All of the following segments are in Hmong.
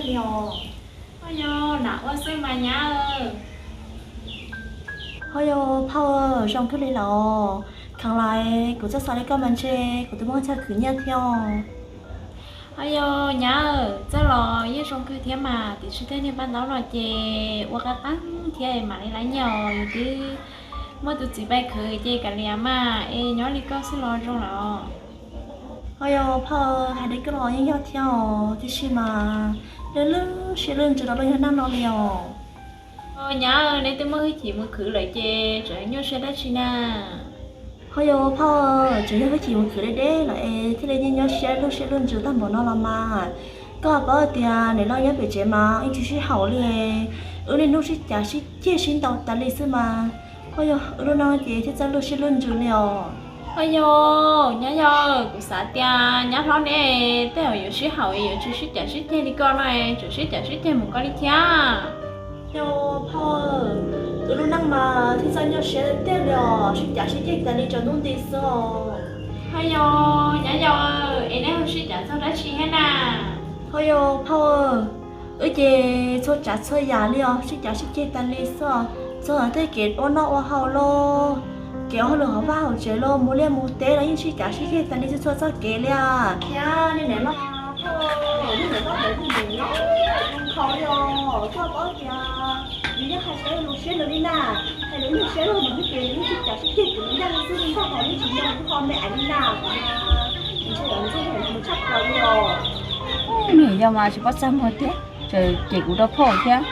Os, ho yog nam ua xwb mas nyab. Ho yog phauj, zoo kawg li los. Kheev lais kuv txawj xav li koj mas ntshe kuv twb muaj chaw khwv nyiaj thiab. Ho yog nyab, txawj los yeej zoo kawg thiab mas, tiam sis tej niag paj ntaub no ces ua qab qab thiab mam li laiv nyiaj os, yus twb muaj tus txiv pais khwv ces kav liam mas es nyob li koj xwb los zoo lawm. Ho yog phauj, hais li koj los yeej yog thiab os, tiam sis mas lwj lwj siab lwj ntsws rau lub yog naj no li os. Nyab, neb twb muaj hwj chim mus khwv lawm ces tseem nyuaj siab dab tsi na? Ho yog phauj, tseem yog hwj chim mus khwv deb deb lawm es thiaj li nyuaj nyuaj siab lwj siab lwj ntsws tag npaum no los mas. Koj paub tias niam loj nyob pem tsev mas yeej tsis sib haum li, wb niaj hnub sib cav sib ceg sib ntaus tas li xwb mas. Ho yog wb lub neej ces thiaj txawj lwj siab lwj ntsws li os. Ho yog nyab yau, kuv xav tias nyab hlob neb tej zaum yuav sib haum yuav tsis sib cav sib ceg li koj no, tseem sib cav sib ceg mus koj li thiab. Yog phauj, wb lub neej mas thiaj txawj nyuaj siab tiag li os, sib cav sib ceg tas li tsaus ntuj nti xwb os. Ho yog nyab yau, es neb ho sib cav txog dab tsi thiab na? Ho yog phauj, wb ces txhua tsav txhua yam li os, sib cav sib ceg tas li xwb os. Txog tej kev ua noj ua haus los, kev ua hauj lwm hauv vaj hauv tsev los, mus liaj mus teb los yeej sib cav sib ceg tas li txhua txhua txoj kev li. Thiab niam loj, niam loj ntawd niam loj zoo kho li os, koj paub tias nws yeej hais tsis tau lus siab nws li na. Hais lus lus siab los mas ces yeej sib cav sib ceg kuv ncaj li xwb, ntag hos yeej tsis zoo kuv ho me ais li na. Ntshe yog ntxuj mus tshaj plaws li os. Niam yau mas tsis paub txaj muag tiag, tseem cem kuv rau phauj thiab.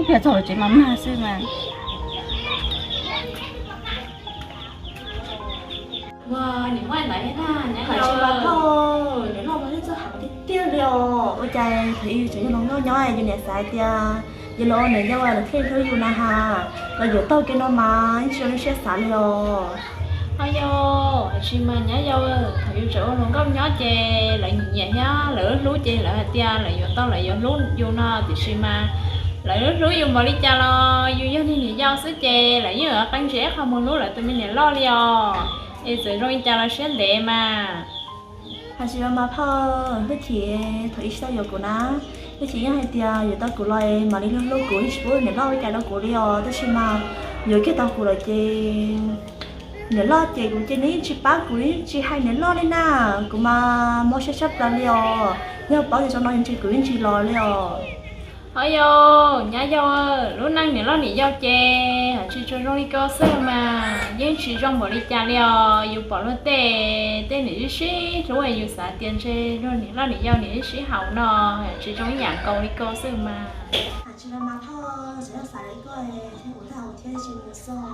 Pliag txog tsev mas mag xwb mas. Ua niam muaj ntawd thiab na, niam loj mas yeej txawj hais tiag tiag li os. Ua cas thaum ub tseem yog hluas nkauj nyob yus niam xav hais tias yus los ua niam yau lawv thiaj hlub yus na has, los yuav tau kiag no mas yeej tsis zoo li siab xav li os. Ho yog, tiam sis mas nyab yau, thaum yus tseem ua hluas nkauj nyob ces lawv nyiam nyiam thiab lawv hlub ces lawv hais tias lawv yuav tau lawv yuav hlub yus no, tiam sis mas lawv hlub yus npaum li cas los yus yog niag niam yau xwb ces lawv yeej yuav qee ntsis ib qho mus hlub lawv tus me niam loj li os. Es txawm zoo li cas los siab ntev mas. Hais tsis los mas phauj, hwj chim thaum ub tsis tau yuav kuv na, hwj chim yeej hais tias yuav tau kuv los mam li hlub hlub kuv, yeej tsis pub niam loj ua cas rau kuv li os. Tab sis mas yuav kiag tau kuv lawm ces niam loj ces kuv ces nws yeej tsis pab kuv, yeej tsis hais niam loj li na. Kuv mas mob siab tshaj plaws li os, yog paub tias tsaus no ntshe kuv yeej tsis los li os. Ho yog nyab yau, lub neej niam loj niam yau ces hais tsis tshua zoo li ko xwb mas, yeej tsis zoo npaum li cas li os. Yus pom luag tej, tej niam sib sib hlub yus xav tias ntshe luag niam loj niam yau niam sib sib haum no, tsis zoo ib yam nkaus li ko xwb mas. Hais tsis los mas phauj, tseem yog xav li koj, kuv tag hauv thiab tsis mus xwb.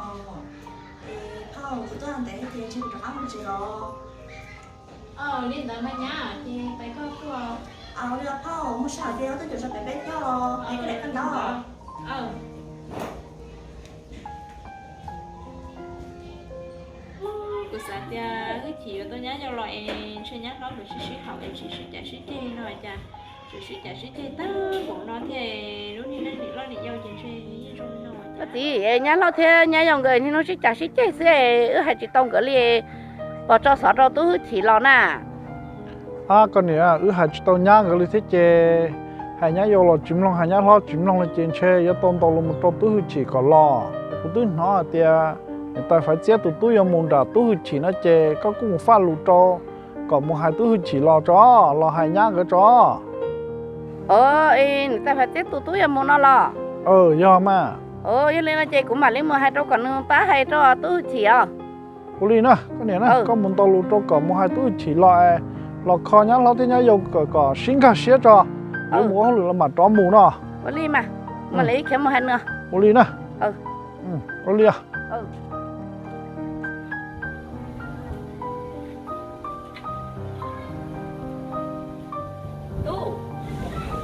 Es phauj, kuv tuaj ntev ces ntshe kuv rov qab mus tsev os. Li ntawd mas nyab, ces pais koj tuaj. Li phauj, muaj sij hawm ces tuaj caum tso pem peb thiab os, es koj daim paj ntaub. Kuv xav tias hwj chim yuav tau nyab yau los es ntshe nyab hlob nkawd sib sib haum es tsis sib cav sib ceg no cas, tseem sib cav sib ceg tag npaum no thiab. Lub niag neej niam loj niam yau ces ntshe yeej zoo li no. Koj txiv, nyab hlob thiab nyab yau nkawd niaj hnub sib cav sib ceg xwb, wb hais tsis tau nkawd li, pom tso xov rau tub hwj chim los na. Ab, koj niam, wb hais tsis tau nyab nkawd li thiab ces, hais nyab yau los tsis mloog, hais nyab hlob tsis mloog li ces ntshe yuav tau ntaus los mus rau tub hwj chim kom los. Kuv twb hnov hais tias niam tais Faiv Txiab tus tub yuav mus nram tub hwj chim no ces koj kuj mus faj lus rau kom mus hais tub hwj chim los tso, los hais nyab nkawd tso. Niam tais Faiv Txiab tus tub yuav mus no los? Yog mas. Yog li no ces kuv mam li mus hais rau kom nws pab hais rau tub hwj chim os. Ua li na koj niam na, koj mus ntaus lus rau kom mus hais tub hwj chim los, los kho nyab hlob thiab nyab yau kom sib nkag siab tso, yuav mus ua hauj lwm los mam rov mus no. Ua li mas, mam li khiav mus hais nws. Ua li na. Ua li.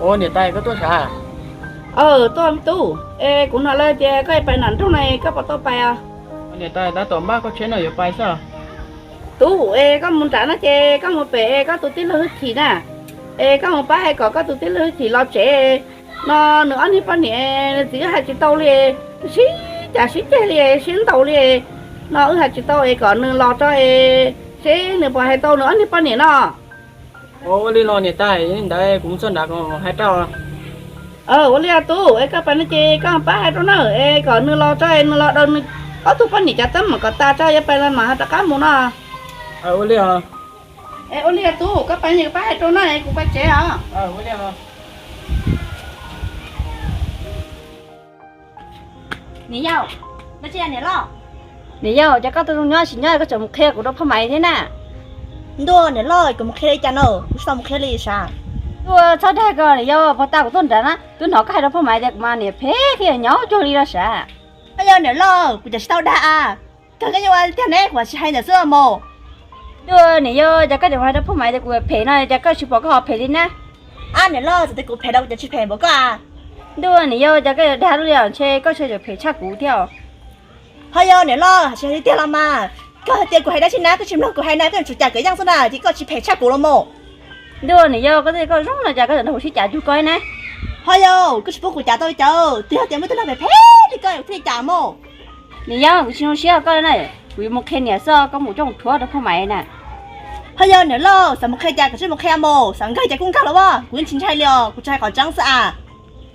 Ua, niam tais koj tuaj sav? Tuaj tub, es kuv hnov lawv tias koj pais nram nroog no, koj puas tau pais os? Niam tais, tab tom npaj koj tsheb no yuav pais xwb. Tub, es koj mus nram no ces koj mus pem koj tus tij laug hwj chim na, es koj mus pab hais kom koj tus tij laug hwj chim los tsev. No nws ob niag poj niam, nws txiv wb hais tsis tau li, sib cav sib ceg li, sib ntaus li. No wb hais tsis tau es kom nws los tso es seb nws puas hais tau nws ob niag poj niam no. Ua li los niam tais, ntawd kuv mus txog nrad kuv hais rau. Ua li os tub, es koj pais no ces koj pab hais rau na, es kom nws los tso, nws los daws nws ob tug poj niam cov teeb meem kom tas tso yuav pais los mam ho rov qab mus no. Es ua li os tub, koj pais no pab hais rau na, kuv pais tsev os. Niam yau, niam yau, cas koj tuaj zoo nyob tsis nyob koj tseem mus qhia kuv rau phoj Maiv thiab na? Ntuj, niam loj, kuv mus qhia li cas no, kuv tsis tau mus qhia li sav. Ntuj, txhob dag koj niam yau, puag ta kuv tuaj nrad na, twb hnov koj hais rau phoj Maiv tias kuv mas niam phem thiab nyob cuag li no sav. Ho yog niam loj, kuv cas tsis tau dag, kawg koj yuav ua tiag ne, kuv tsis hais ntawd xwb mus. Ntuj, niam yau, cas koj tseem hais rau phoj Maiv tias kuv phem no, cas koj tsis pom koj ho phem li na? Ab, niam loj, txawm tias kuv phem los kuv cas tsis phem npaum koj a? Ntuj, niam yau, cas koj yuav dag lub li os, ntshe koj tseem phem tshaj kuv thiab. Ho yog niam loj, hais tiag tiag los mas, koj hais tias kuv hais dab tsi na, koj tsis mloog kuv hais na, koj yuav tsum cas kuv yeej xwb na, ces koj tsis phem tshaj kuv los mus. Ntuj, niam yau, koj twb yog koj zoo no cas koj tseem nrog kuv sib cav cuag koj na. Ho yog koj tsis pub kuv cav tau li cas, twb yog tias muaj ib tug neeg phem phem li koj thiaj li cas mus. Niam yau, kuv tsis zoo siab koj na, kuv yuav mus qhia niam xwb, koj mus coj mus rhuav rau phoj Maiv na. Ho yog niam loj, xav mus qhia cas koj tsis mus qhia mus, xav nkag cas kuj nkag los as, kuv yeej tsis ntshai li os, kuv tsuas hais qhov tseeb xwb as.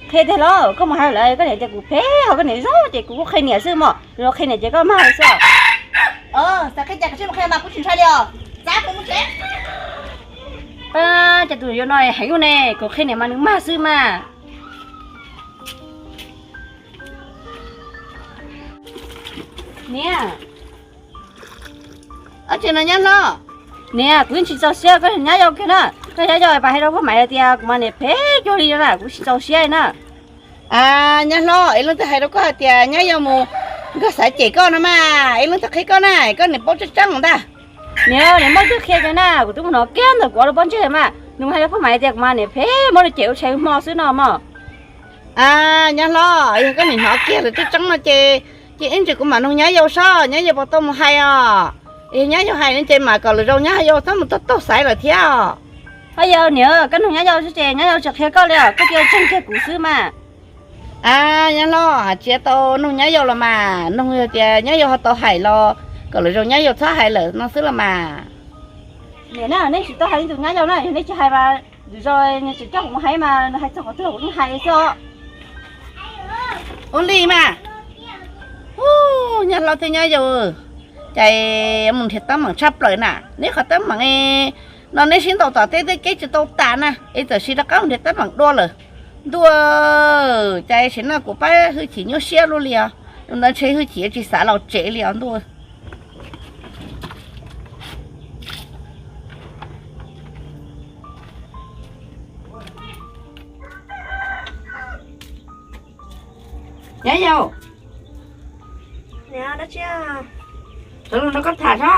Qhia tiag los, koj mus hais lawm koj niam tias kuv phem, ho koj niam zoo ces kuv kuj qhia niam xwb mas, los qhia niam ces koj mag li xwb. Xav qhia cas koj tsis mus qhia mas kuv tsis ntshai li os, txav kuv mus tsev. Cas tus yuav no heev ua ne, kuv qhia niam mas nws mag xwb mas. Niam, tsis no nyab hlob. Niam, kuv yeej tsis txaus siab koj nyab yau kiag na, koj nyab yau pab hais rau phoj Maiv hais tias kuv mas niam phem cuag li na, kuv tsis txaus siab na. Nyab hlob, es leej twg hais rau koj hais tias nyab yau mus nkag xav cem koj no mas, es leej twg qhia koj na, koj niam paub tseeb tseeb ntag. Niam, niam muab twg qhia tiag na, kuv twb mus hnov kiag ntawm kuv ob lub pob ntseg mas, nws mus hais rau phoj Maiv tias kuv mas niam phem muab nws cem ua tshais ua hmo xwb no mog. Nyab hlob, yog koj niam hnov kiag lawm tseeb tseeb no ces, ces ib ntsis kuv mam nug nyab yau saib nyab yau puas tau mus hais os. Yog nyab yau hais no ces mam kom lwm zaus nyab yau txhob mus taug taug xaiv lawm thiab os. Ho yog niam, koj nug nyab yau xwb ces nyab yau tsis qhia koj li os, koj cia li tseeg kiag kuv xwb mas. Nyab hlob, hais tsis tau nug nyab yau los mas, nug yog tias nyab yau ho tau hais los kom lwm zaus nyab yau txhob hais lawm no xwb los mas. Niam na, nej tsis tau hais li tus nyab yau na, yog nej tsis hais mas lwm zaus nws tseem coj kuv mus hais mas nws hais txog qhov twg kuv yeej hais xwb. Ua li mas, nyab hlob thiab nyab yau, cas mus nrhiav teeb meem tshaj plaws na, neb qhov teeb meem no neb sib ntaus tom teb twb keb tsis tau tas na es txawm sis rov qab mus nrhiav teeb meem dua lawm. Ntuj, cas sim no kuv pab Hwj Chim nyuaj siab luaj li os, ntawd ntshe Hwj Chim tsis xav los tsev li os ntuj. Nyab yau, sawv los nrog koj tham tso.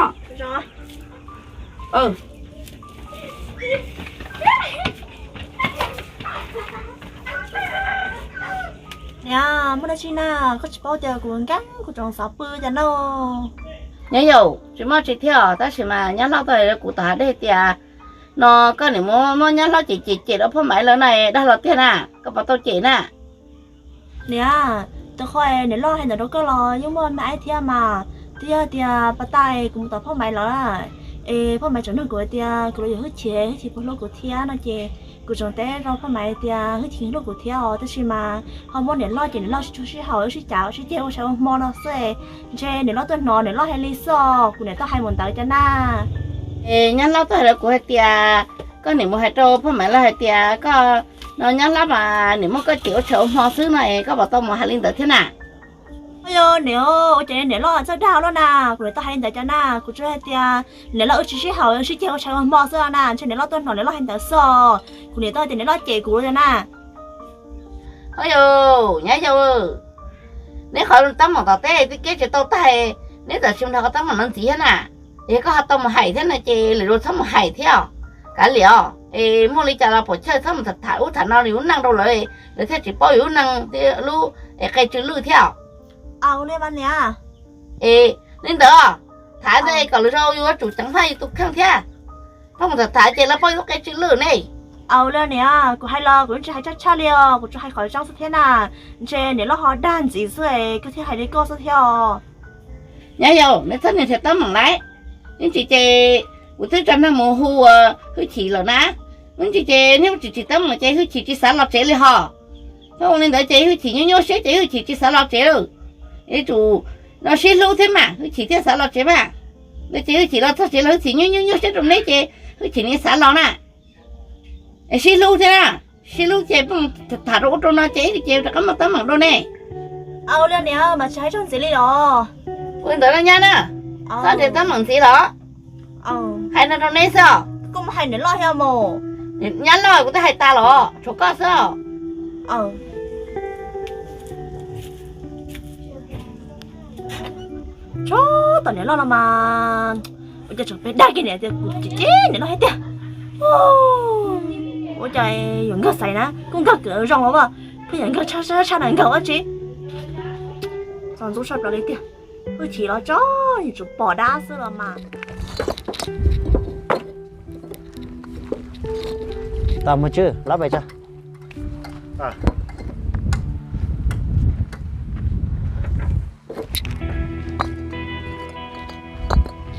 Niam, muaj dab tsi na, koj tsis paub tias kuv nkees kuv tseem xav pw cas no. Nyab yau, tsis muaj tsi thiab os, tab sis mas nyab hlob tuaj hais rau kuv tom hav dej tias no koj niam muab nyab hlob cem cem cem rau phoj Maiv lawm na, dag los tiag na, koj puas tau cem na? Niam, tus qhov niam loj hais ntawd rau koj los yeej muaj me aib thiab mas, twb yog tias pas tas kuv mus tom phoj Maiv lawm, es phoj Maiv tseem nug kuv hais tias kuv los yuav Hwj Chim, Hwj Chim puas hlub kuv thiab no ces kuv tseem teb rau phoj Maiv tias Hwj Chim hlub kuv thiab os, tab sis mas ho muab niam loj ces niam loj tsis tshua sib haum, sib cav sib ceg ua tshais ua hmo no xwb. Ntshe niam loj tuaj hnov niam loj hais li xwb, kuv niam tuaj hais mus ntawd cas na. Es nyab hlob tuaj hais rau kuv hais tias koj niam mus hais rau phoj Maiv lawm hais tias koj no nyab hlob mas niam muab koj cem ua tshais ua hmo xwb no es koj puas tau mus hais li ntawd thiab na? Yog niam, ua cas niam loj txawj dag luaj na, kuv niam tuaj hais li ntawd cas na, kuv tsuas hais tias niam loj wb tsis sib haum sib ceg ua tshais ua hmo xwb na, ntshe niam loj tuaj hnov niam loj hais ntawd xwb, kuv niam tuaj hais tias niam loj cem kuv li na. Ho yog nyab yau, neb qhov teeb meem tom teb twb keb tsis tau tag, neb txawm sim nrog qhov teeb meem no ntxiv thiab na. Yog koj ho tau mus hais thiab no ces lwm zaus txhob mus hais thiab os. Kav liam os, es muaj li cas los puas chawj txhob mus tham ub tham no li lub neej rau lawv, lawv thiaj tsis paub yus lub neej thiab lub qe tsw lwj thiab os. Aw, li mas niam. Es li ntawd, tham ntawd kom lwm zaus yuav tsum ceev faj yus tus kheej thiab. Koj mus tham tham ces lawv paub yus lub qe tsw lwj ne. Aw, li niam, kuv hais los kuv yeej tsis hais tshaj tshaj li os, kuv tsuas hais qhov tseeb xwb thiab na. Ntshe niam loj ho dag ntxiv xwb es koj thiaj hais li koj xwb thiab os. Nyab yau, neb txhob niag nrhiav teeb meem lawm. Ib ntsis ces kuv twb tsa neeg mus hu Hwj Chim lawm na. Ib ntsis ces neb mus tsim tsim teeb meem ces Hwj Chim tsis xav los tsev li hos. Yog ua li ntawd ces Hwj Chim nyuaj nyuaj siab ces Hwj Chim tsis xav los tsev lawm. Yuav tsum no sib hlub thiab mas Hwj Chim thiaj xav los tsev mas. Ntawd ces Hwj Chim los txog tsev los Hwj Chim nyuaj nyuaj nyuaj siab rau neb ces Hwj Chim nim xav los na. Es sib hlub thiab na, sib hlub ces pheej tham rau ub rau no ces ib li ces rov qab muaj teeb meem dua ne. Ua li niam mas tsis hais txog ntxiv li los? Ua li ntawd los nyab na, txhob nrhiav teeb meem ntxiv los. Hais no rau neb xwb os. Kuv mus hais niam loj thiab mus. Nyab loj kuv twb hais tas los tshuav koj xwb os. Tso, tom niam loj no mas ua cas tseem pes dag kiag niam tias kuv tsis cem niam loj thiab tiag. Ua cas yuav nkag xaiv na, kuj nkag kwv zoo los as, pheej yuav nkag tshaj tshaj na, nkag ua tsi. Txog ntxub sab plaws li tiag. Hwj Chim los tso, yuav tsum pom dab xwb los mas. Tau mus Tswb, los pem tso.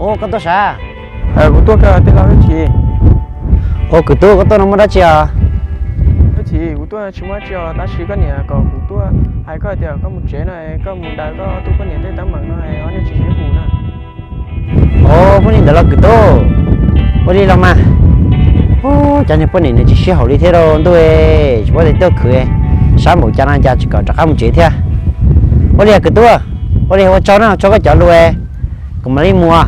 Ua koj tuaj sav? Kuv tuaj kawg tij laug Hwj Chim. Ua kwv tub, koj tuaj no muaj dab tsi os? Hwj Chim, kuv tuaj tsis muaj dab tsi os, tab sis koj niam kom kuv tuaj hais koj tias koj mus tsev no, koj mus daws koj ob tug poj niam tej teeb meem no, ob niag tsis sib haum na. Ua li ntawd los kwv tub, ua li los mas. Ub, cov niag poj niam nws tsis sib haum li thiab lauj ntuj, tsis paub tias tuaj khwv, sab npaum cas no cas tsis kom rov qab mus tsev thiab. Ua li kwv tub, ua li ua tsaug na, ua tsaug koj cov lus, kuv mam li mus.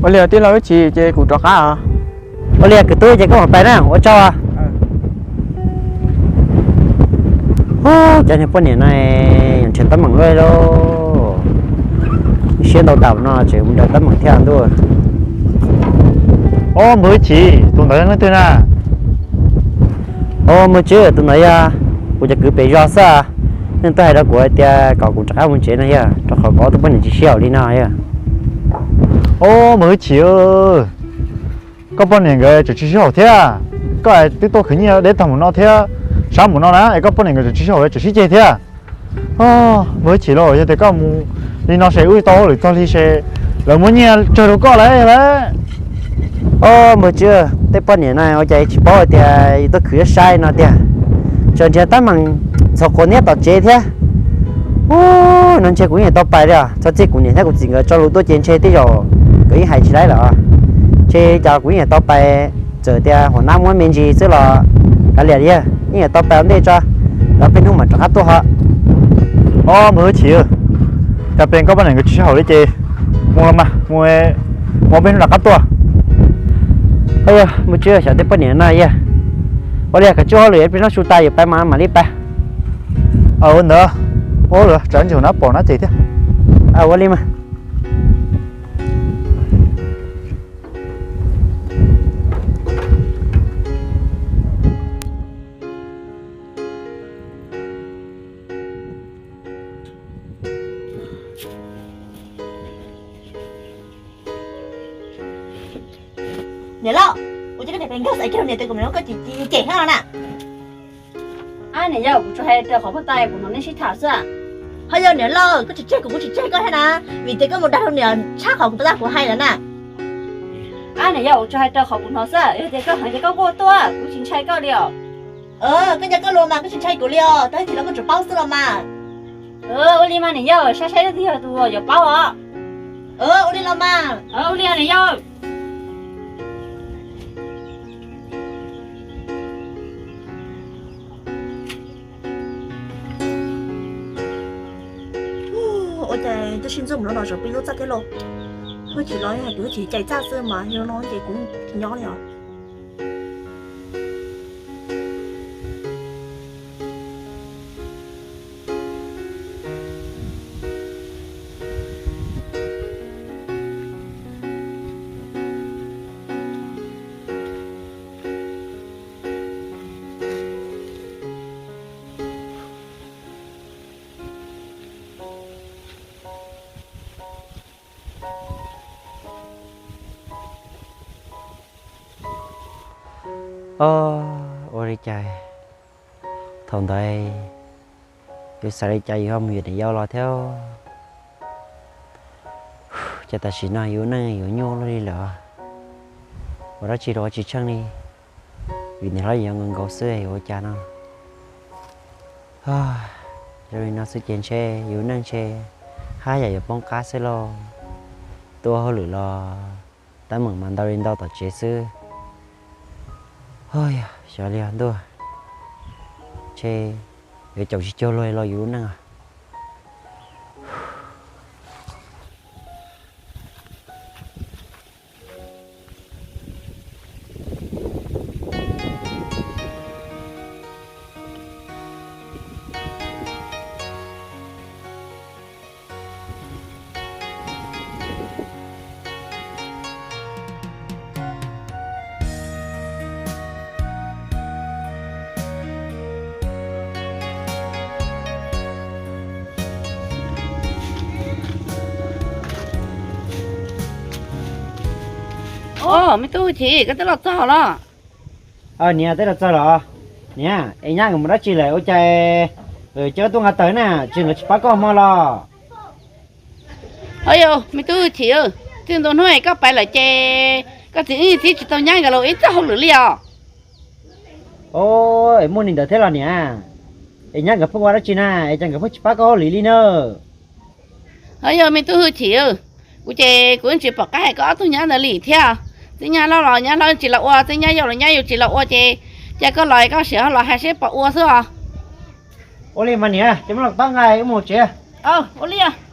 Ua li tij laug Hwj Chim ces kuv rov qab os. Ua li kwv tub ces koj mam pais na, ua tsaug. Ub, cov niag poj niam no nrhiav teeb meem luaj li lauj. Siab ntau tas no tseem mus daws teeb meem thiab ntuj. Ob, npawg Hwj Chim, tus ntawd yog leej twg na? Ob, npawg Tswb, tus ntawd yog kuv cov kwv pem zos xwb. Nws tuaj hais rau kuv hais tias kom kuv rov qab mus tsev no yog rau qhov kuv ob tug poj niam tsis sib haum li no yog. Ob, npawg Hwj Chim, koj poj niam nkawd tseem tsis sib haum thiab. Koj twb tuaj khwv nyiaj deb tag mus no thiab, sab mus no na es koj poj niam nkawd tseem tsis sib haum, tseem sib ceg thiab. Npawg Hwj Chim lauj, yog tias koj mus li no ces wb tau hauj lwm txog li ces lawv muab nyiaj tsawg rau koj lawm lauj. Ob, npawg Tswb, tej poj niam no ua cas tsis paub hais tias yus tuaj khwv yuav saib no tiag. Tseem nrhiav teeb meem ntxhov quav niab tom tsev thiab. Ub, no ntshe kuv yeej tau pais li os. Txhob txij kuv niam thiab kuv txiv nkawd tso lus tuaj ces ntshe tej zaum nkawd yeej hais tsis laib lawm. Ntshe cas kuv yeej tau pais, txawm tias hua nab muab me ntsis xwb los kav liam li, yeej tau pais ua ntej tso, lawv peb hnub mam rov qab tuaj ho. Ob, npawg Hwj Chim, cas peb koj poj niam nkawd tsis sib haum li ces mus los mas, mus, mus peb hnub rov qab tuaj. Npawg Tswb, xyov tej poj niam no yog. Ua li koj tsuas hauj lwm peb hnub su tas yuav pais mas mam li pais. Ua ntawd, ua lawm tsam ntsis hua nab pom nab cem thiab. Ua li mas. Niam lauj, ua cas koj niam pes nkag xaiv kiag niam tias kuv niam koj cem cem thiab no na? Ab niam yau, kuv tsuas hais raws qhov puag ta kuv hnov nej sib tham xwb. Ho yog niam lauj, koj tsis tseg kuv kuv tsis tseg koj thiab na, vim tias koj mus dag rau niam tshaj qhov puag ta kuv hais lawm na. Ab niam yau, kuv tsuas hais raws qhov kuv hnov xwb, yog tias koj hais tias koj quaj tuaj kuv tsis ntshai koj li os. Koj nco koj lus mas koj tsis ntshai kuv li os, tag kis los koj tsuas paub xwb los mas. Ua li mas niam yau, saib saib leej twg yog tus yuav paub os. Ua li los mas. Ua li niam yau. Ua cas twb sib ntxub mus no los tseem pib lub txaj thiab lauj. Hwj Chim los hais tias Hwj Chim cais txaj xwb mas yog no ces kuv tsis nyob li os. Ua li cas thaum ntawd yus xav li cas yus ho mus yuav niam yau los thiab. Ces tam sim no yus neej yuav nyuaj luaj li lawm, ua dab tsi los ua tsis tsheej li, vim niam hlob yus nkaus nkaus xwb yuav ua cas no. Zoo li no xwb ces ntshe yus neej ntshe haj yam yuav poob qab xwb lauj. Tuaj hauj lwm los teeb meem mas ntau li ntau tom tsev xwb. Yog xyov li os ntuj, ntshe yuav caum tsis cuag luag li los yus lub neej os. Os, me tub Hwj Chim, koj twb los txog los? Niam, twb los txog los. Niam, es nyab nkawd mus dab tsi lawm ua cas coj koj tuaj nqa taws na, tsis nkawd tsis pab koj hmo los? Os yog, me tub Hwj Chim, txij ntua hnub koj pais lawm ces koj txiv wb txib tsis tau nyab nkawd los ib txoj hauj lwm li os. Os, es muaj li ntawd thiab los niam? Es nyab nkawd pheej ua dab tsi na, es cas nkawd pheej tsis pab koj hauj lwm li na? Os yog, me tub Hwj Chim, kuv ces kuv yeej tsis pom qab hais koj ob tug nyab ntawd li thiab. Txij nyab hlob los nyab hlob tsis los ua, txij nyab yau los nyab yau tsis los ua ces, cas koj los koj sim ho los hais seb puas ua xwb os. Ua li mas niam, ces muab los tob nqa wb mus tsev. Ua li os.